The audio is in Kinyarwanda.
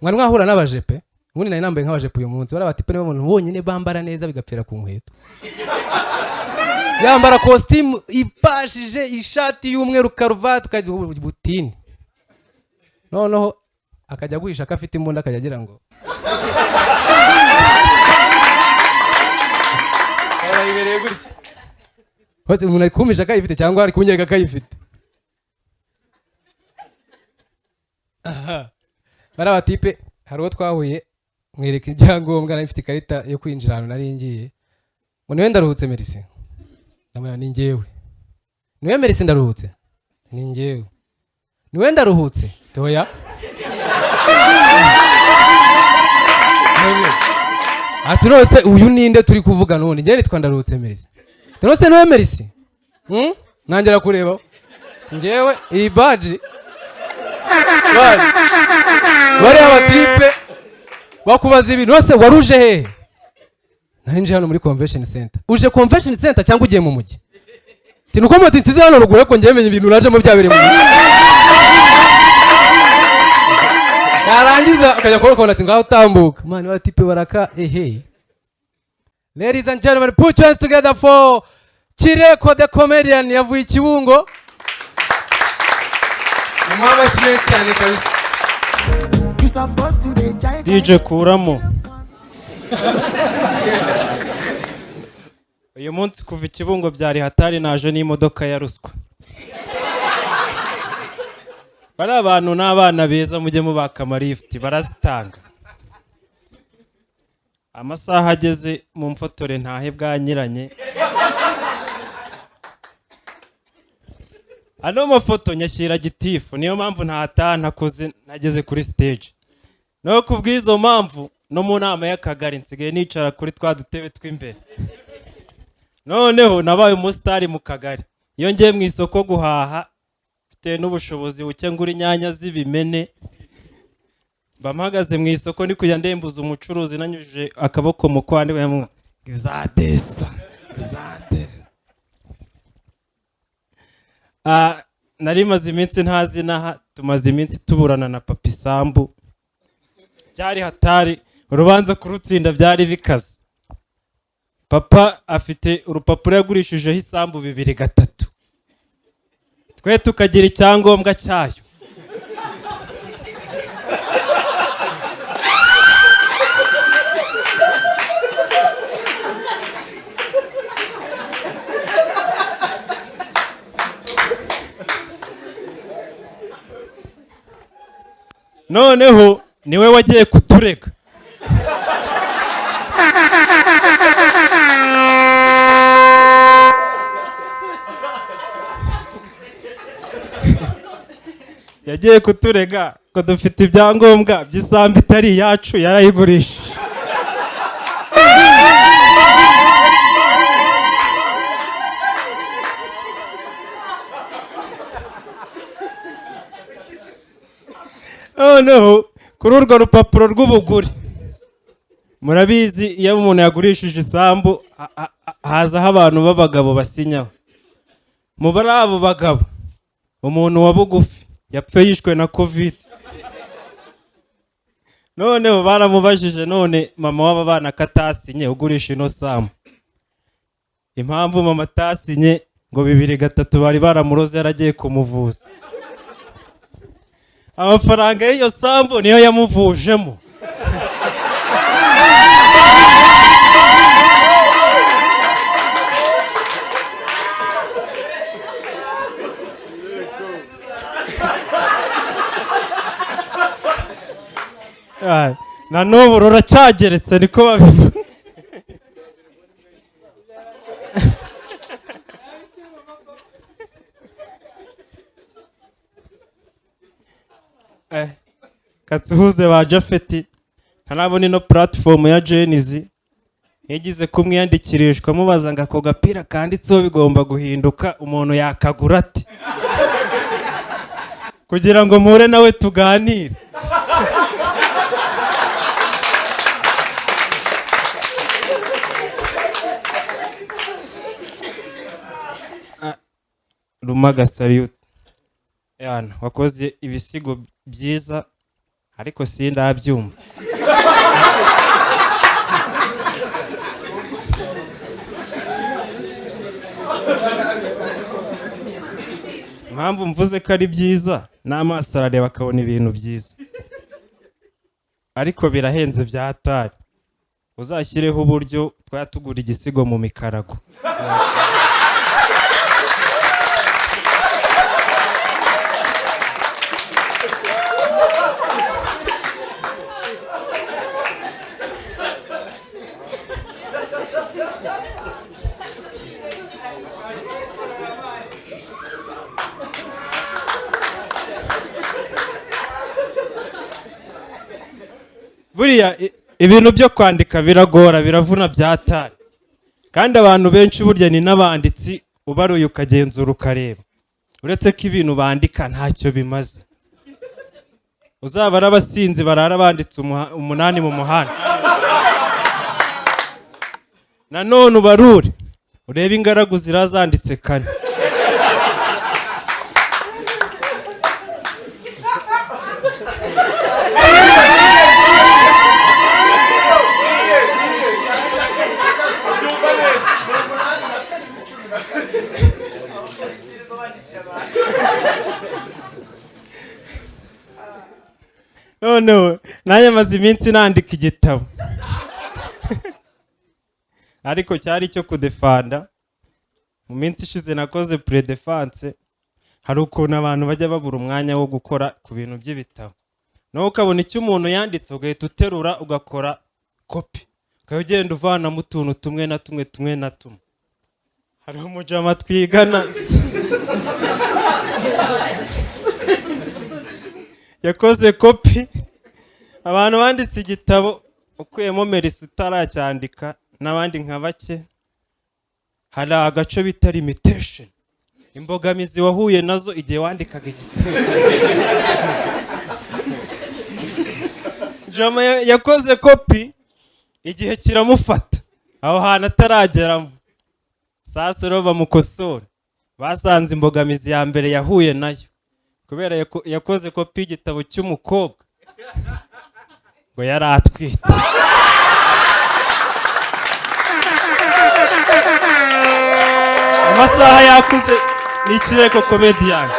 Mwari mwahura n'abajepe? Ubundi nari nambaye nk'abajepe uyu munsi. Bariya batipe nibo bantu bonyine bambara neza bigapfira ku nkweto. Yambara kositimu ipashije, ishati y'umweru, karuvati, ukajya butini, noneho akajya aguhisha ko afite imbunda, akajya agira ngo yibereye gutya hose. Umuntu ari kumpisha akayifite cyangwa ari kunyereka akayifite. Aha. Bariya batipe, hari uwo twahuye mwereka ibyangombwa, nari mfite ikarita yo kwinjira ahantu nari ngiye, ngo niwe Ndaruhutse Merci. Ndamubwira: "Ni njyewe." "Niwe Merci Ndaruhutse?" "Ni njyewe." "Niwe Ndaruhutse?" "Toya." Ati: "Rwose uyu ninde turi kuvuga nubundi? Njyewe nitwa Ndaruhutse Merci." "Rwose niwe Merci?" Ntangira kureba. Ati: "Njyewe iyi baji." Bariya batipe bakubaza ibintu. "Rwose wari uje hehe?" "Nari nje hano muri convention center." "Uje convention center cyangwa ugiye mu mujyi?" Ati: "Nuko moto nsize hano ruguru, ariko njyewe menya ibintu najemo byabereye mu mujyi." Yarangiza akajya kubona, ati: "Ngaho utambuka." Man, batipe baraka ehe. Ladies and gentlemen, put your hands together for Kireko the comedian, yavuye i Kibungo. Mumuhe amashyi menshi cyane kabisa. You supposed to dey jai. DJ, kuramo. Uyu munsi kuva Ikibungo byari hatari, naje n'imodoka ya ruswa. Bariya abantu ni abana beza, mujye mubaka amalifuti, barazitanga. Amasaha ageze mu mfotore ntahe bwanyiranye. Ano mafoto nyashyira gitifu, niyo mpamvu ntataha ntakoze nageze kuri stage. No ku bw'izo mpamvu, no mu nama y'akagari nsigaye nicara kuri twa dutebe tw'imbere. Noneho nabaye umusitari mu kagari. Iyo ngiye mu isoko guhaha, bitewe n'ubushobozi buke, ngura inyanya z'ibimene, mba mpagaze mu isoko ndi kujya ndembuza umucuruzi, nanyujije akaboko mu kwandi, za desa za desa. Ah, nari maze iminsi ntazi inaha. Tumaze iminsi tuburana na papa isambu, byari hatari, urubanza kurutsinda byari bikaze. Papa afite urupapuro yagurishijeho isambu 2003, twe tukagira icyangombwa cyayo. Noneho niwe wagiye kuturega. Yagiye kuturega ngo dufite ibyangombwa by'isambu itari iyacu, yarayigurishije. Noneho kuri urwo rupapuro rw'ubugure, murabizi, iyo umuntu yagurishije isambu hazaho abantu b'abagabo basinyaho. Mu bari abo bagabo, umuntu wa bugufi yapfuye yishwe na COVID. Noneho baramubajije: "None mama w'aba bana katasinye ugurisha ino sambu?" Impamvu mama atasinye, ngo 2003 bari baramuroze, yaragiye kumuvuza, amafaranga y'iyo sambu niyo yamuvujemo. Ah, na n'ubu ruracyageretse, niko babivuga. Katsuhuze ba Jafeti, ntarabona ino platform ya Gen-Z, yagize kumwiyandikirishwa, mubaza ngo ako gapira kanditseho bigomba guhinduka, umuntu yakagura ati kugira ngo mpure nawe tuganire. Ah, Rumaga, salute yana, wakoze ibisigo byiza. Ariko sindabyumva. Impamvu mvuze ko ari byiza, n'amaso arareba akabona ibintu byiza, ariko birahenze bya hatari. Uzashyireho uburyo twajya tugura igisigo mu mikarago. Buriya ibintu byo kwandika biragora, biravuna bya hatari. Kandi abantu benshi burya ni n'abanditsi, ubaruye ukagenzura ukareba, uretse ko ibintu bandika ntacyo bimaze. Uzabara abasinzi barara banditse 8 mu muhanda, nanone ubarure urebe ingaragu zirazanditse 4. Noneho nanjye maze iminsi nandika igitabo, ariko cyari icyo kudefanda. Mu minsi ishize nakoze pre-defense. Hari ukuntu abantu bajya babura umwanya wo gukora ku bintu by'ibitabo, nawe ukabona icyo umuntu yanditse ugahita uterura ugakora kopi, ukaba ugenda uvanamo utuntu tumwe na tumwe tumwe na tumwe. Hari umujama twigana yakoze kopi, abantu banditse igitabo ukuyemo Merisi utaracyandika n'abandi nka bake. Hari agace bita limitation, imbogamizi wahuye nazo igihe wandikaga igitabo. Jama yakoze kopi igihe kiramufata aho hantu atarageramo. Sasa rero bamukosora, basanze imbogamizi ya mbere yahuye nayo kubera yakoze kopi y'igitabo cy'umukobwa ngo yari atwite. Amasaha yakuze ni ikireko comedian.